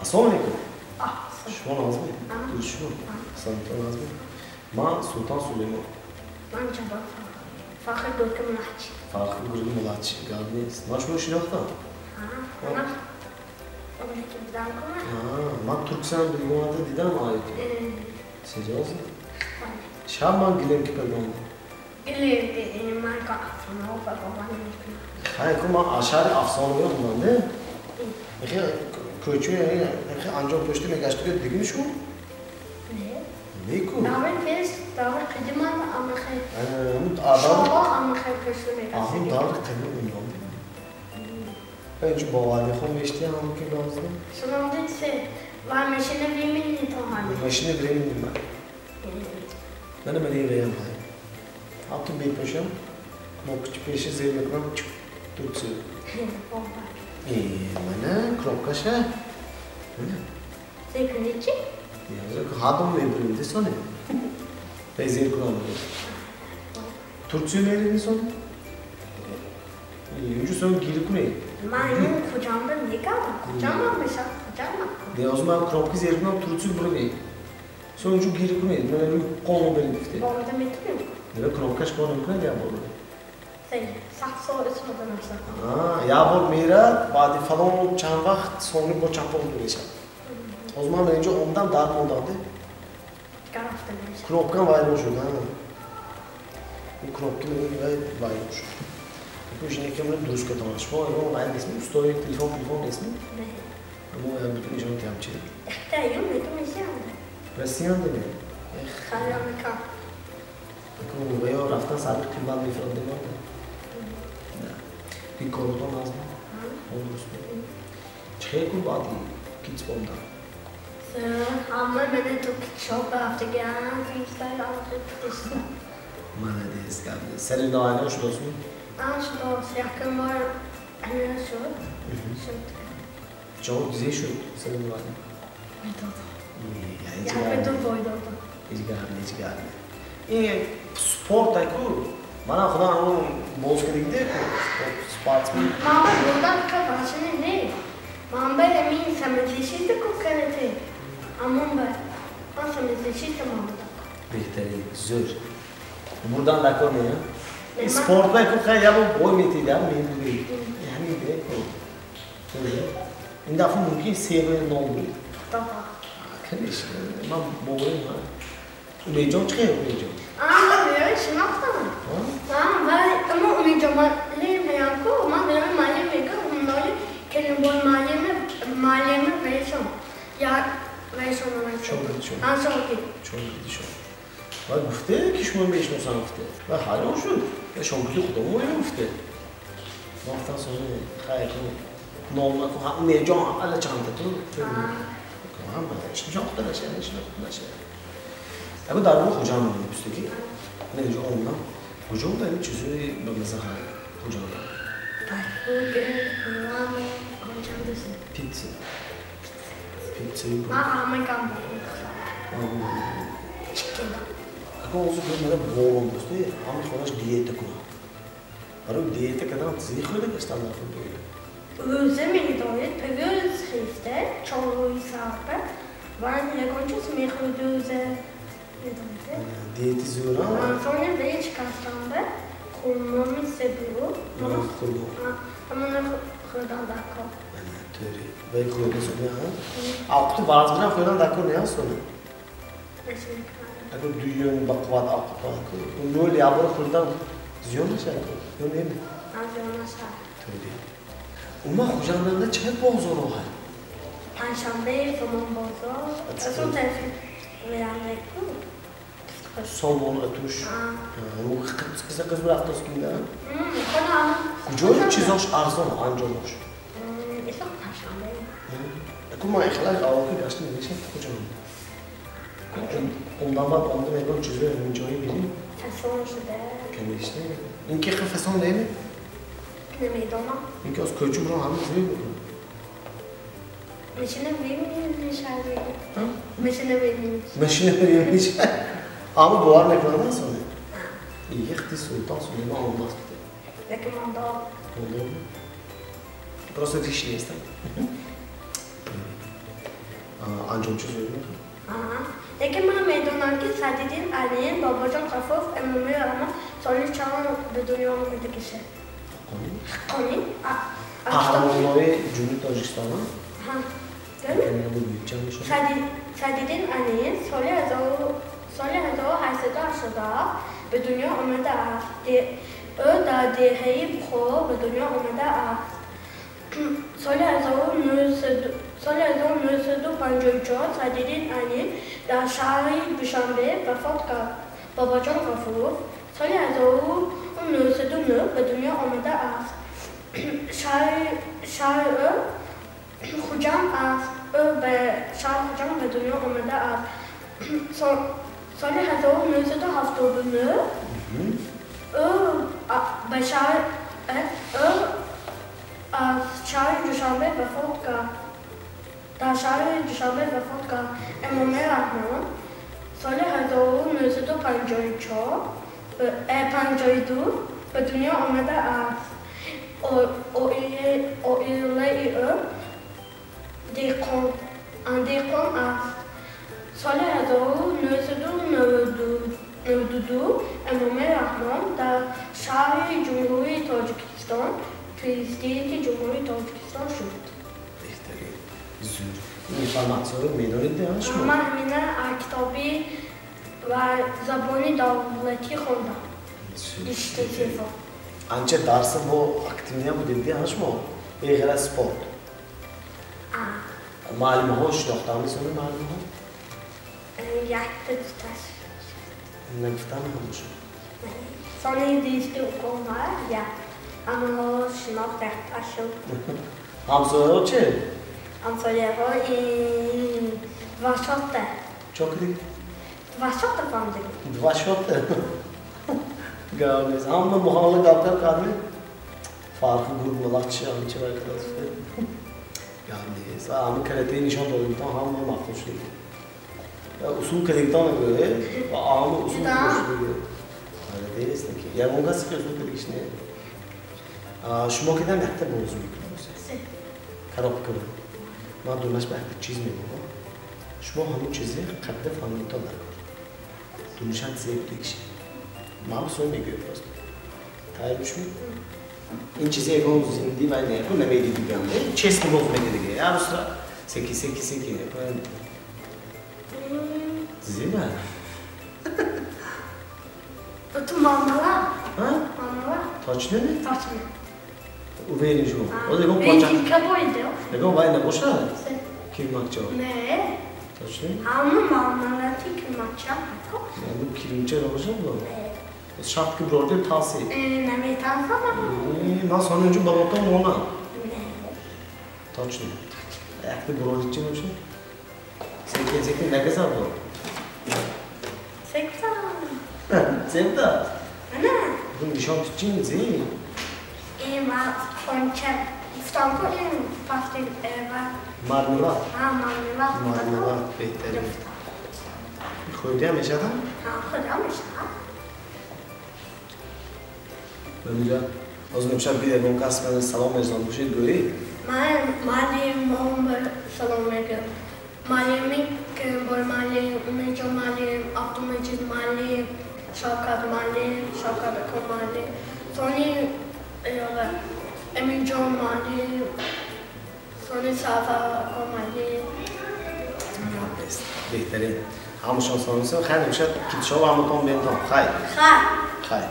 Ассалому алайкум. Шумо нозми? Дуруст шумо? Саломатон нозми? Ман Султон Сулеймон. Ман Ҷаббор Фахр Гурги Мулачи. Фахр Гурги Мулачи. Гап нест. Ман шумо шинохтам. Ман турксам дугоната дидам ояту. Серьёзно? Шаб ман гилем ки пагонда. Гилем ман ка афсонаҳо пагонда намекунам. Хай ку ман ашари афсонаҳо хонам, не? Ихе кӯчаи ихе анҷом пушти мегашт ки дигим шу? Не. Неку. Даври пеш, даври қадиман амахе. Шоҳо амахе пеши мегашт. Аҳун даври қадим унон. Инҷо боварӣ хун мешти ҳам ки лозим. Шумо се ва машина времени то ҳами. Машина времени ман. Мана ман ин ҳай. Ҳам ту бепошам, кнопкачи пеши зер мекунам, турксия. Мана кнопкаша. Мана. Зер кунӣ чи? Ҳадом мебурим десоне. Бе зер кунам. Турксия мерини соне? Инҷо сон гир кунӣ. Ман ин куҷамда мегам, куҷама меша, куҷама. Не, озу ман кнопки зер кунам, турксия бурим. Сон инҷо гир кунӣ, мана рӯй қонун берим гуфте. Бомда метунем. Не, кнопкаш кор намекунад як бор. 100 сол истифода нашад. Як бор мерад, баъди фалон чанд вақт сони бо чапон мешавад. Ҳозир ман инҷо омадам, дар мондам. Кнопкам вайрон шуд. Ин кнопки вайрон шуд. Ин дуруст кардам. Шумо ягон вай нестми? Устои телефон нестми? Мо як бутун нишон диҳам чи? Россиянда не? Ё рафтан сари қимат мефирад демонда. Ин коротон аз ма? Он дуруст ме? Чӣ хел ку баъди китс бомда? Ҳама мана ту китшоп рафтагиам, фристайл рафтагиам. Молодец, гап. Сари навайно шудосми? Ан шудос, якум бор ана шуд. Шуд. Ҷавоб зе шуд сари навайно? Медодам. Як ду бой додам. Ҳеҷ гап не, ҳеҷ гап не. Ин спорт аку мана худо ҳамон боз кардагиде ку спортсмен. Ман ба бурдан ка башини не. Ман ба ҳамин самодлишита ку карате. Амон ба ман самодлишита ман будам. Беҳтарин, зӯр. Бурдан дакор не, а? Спорт ба ку хай як бор бой метид, я мебурӣ. Ҳамин де ку. Ин дафъа мумкин 3-0 бурид. Да. Конечно, ман боварим ҳа. Умедҷон чӣ хел Умедҷон? Ман берои шинохтам. Ман вале аммо Умедҷон маълим ҳаям ку, ман берои маълим мегӯям, ҳамнои келинбой маълими вешон. Як вешон Шогирдшон. Ан шогирд. Шогирдшон. Ва гуфте ки шумо мешиносам гуфте. Ва ҳайрон шуд. Ва шогирди худомо гуфте. Ман гуфтам сони хайр ку ном наку Умедҷон ала чанда ту. Ҳама шинохта нашава, шинохта нашава. Аго дар бораи Хуҷанд мепурсидӣ? Ман инҷо омадам. Хуҷанд ин чизҳои ба маза ҳай. Хуҷанд. Питса. Питса. Ман ҳама гамбургер. Чикен. Аго ҳозир ман бобом дӯсте, ҳама хонаш диета кунам. Барои диета кардан чизе хӯрда гаштан дар худ. Рӯза медоред, пагӯз хифта, чоррӯи сарпа, ва ягон чиз мехӯрд рӯза. Диети зӯра? Соня веч кастанда хурмоми себу. Хурмо. Ҳамона хӯрдан дакор. Тӯри. Вай хӯрда соня, ҳа? Авқути варзбирам хӯрдан дакор не ҳаст соня? Агар дуюм ба қувват авқут нол як бор хӯрдан зиён мешавад ё не? Зиён нашавад. Тӯри. Умуман Хуҷанданда чӣ хел бозорҳо ҳаст? Панҷшанбе Сомон бозор. Асо тарафи верандаку. Сомон атуш. Қиза қиз рафтос кинда? Куҷои чизош арзон анҷомош? Исо панҷшанбе. Аку ман ихлас аввалки гашти намешавад Хуҷанд. Омдан баъд омдам ягон чизои ҳаминҷои бинем. Фасон шуда. Конечно. Ин ки хел фасон неме? Намедонам. Ин ки аз кӯча бурон ҳама зеб мекунад. Машина времени мешавад. Машина времени. Машина времени. Аммо бовар мекунад соне? Яхти Султон Сулеймон омадааст гуфте. Лекин мондо. Мондо? Просто риш нест. Анҷом чиз мекунад? Лекин ман медонам ки Садриддин Айнӣ, Бобоҷон Ғафуров, Эмомалӣ Раҳмон соли чанд ба дунё омадагиша. Ҳаққонӣ? Ҳаққонӣ. Қаҳрамонҳои Ҷумҳурии Тоҷикистон? Ҳа. Садриддин Айнӣ соли 1887 ба дунё омадааст. Ӯ дар деҳаи Бухоро ба дунё омадааст. Соли 1954 Садриддин Айнӣ дар шаҳри Душанбе вафот кард. Бобоҷон Ғафуров соли 1909 ба дунё омадааст. Шаҳри ӯ Хуҷанд аст. Ӯ ба шаҳри Хуҷанд ба дунё омадааст. Соли 1979 ӯ ба шаҳри аз шаҳри Душанбе вафот кард. Дар шаҳри Душанбе вафот кард. Эмомалӣ Раҳмон соли 1952 ба дунё омадааст. Оилаи ӯ деҳқон аст. Соли 1992 Эмомалӣ Раҳмон дар шаҳри Ҷумҳурии Тоҷикистон президенти Ҷумҳурии Тоҷикистон шуд. Беҳтарин. Зур. Ин информатсияро медонед шумо? Ман ҳамина аз китоби ва забони давлатӣ хондам. Иштизефо. Анча дарса бо активния будед шумо? Беғайр аз спорт. Муаллимаҳо шинохтанд сони муаллимаҳо? Якта дуташ. Нагуфтам ҳамашон? Сони дисти укома як. Аммо шинохт якташу. Ҳамсояҳо чи? Ҳамсояҳо два шота. Чо кардӣ? Два шота фаҳмидагӣ. Два шота? Гап нест. Ҳама муҳалла гап-гап кардем? Фарқи гург малах чи анча вай кардааст. Гап нест. Ҳама каратэ нишон додагитон ҳама мафтун шудагӣ. Усул кардагитон нагӯ, ҳама усул шудагӣ. Нест ки. Ягон касе ки усул кардагиш не. Шумо кидам якта бозӣ мекунем. Коробка. Ман дунаш ба якта чиз мегӯям. Шумо ҳамон чизе қабла фаҳмидитон накун. Дунашат зеб дигиши. Ман бисёр мегӯям просто. Тайёр шумо? Ин чизе ягон зинди вай не, ку намедиди дигам. Честно боз меги диге. Я просто секи секи секи. Зиба. Ту мармелад. Ҳа? Мармелад. Точно не? Точно. Уверен шумо. Оз ягон поча. Резинка боида. Ягон вай набошад? Кирмакча. Не. Точно? Ҳамон мармелади кирмакча. Ну кирмча набошад бо? Шарт ки бродер таси. Наметарсам. Ман сони унҷо балотон монам. Не. Точно. Якта бродер чи бошад? Секин секин нагазад бо? Секта. Секта? Не. Бун нишон чин зи? Ин конча. Гуфтам ку ин пастил ва мармелад. Ҳа, мармелад. Мармелад беҳтарин. Хӯрдиам мешавад? Ҳа, хӯрдиам мешавад. Мамиҷа, ҳозир имшаб бид ягон кас ман салом мерасонад бошед гӯед? Ман муаллимам салом мегӯям. Муаллими бой муаллим, Умедҷон муаллим, Абдумаҷид муаллим, Шавкат муаллим, Шавкат ака муаллим, сони Эминҷон муаллим, сони Сафар ака муаллим. Беҳтарин. Ҳамашон салом мерасонад. Хайр, имшаб китшов ҳаматон бентон. Хайр. Хайр. Хайр.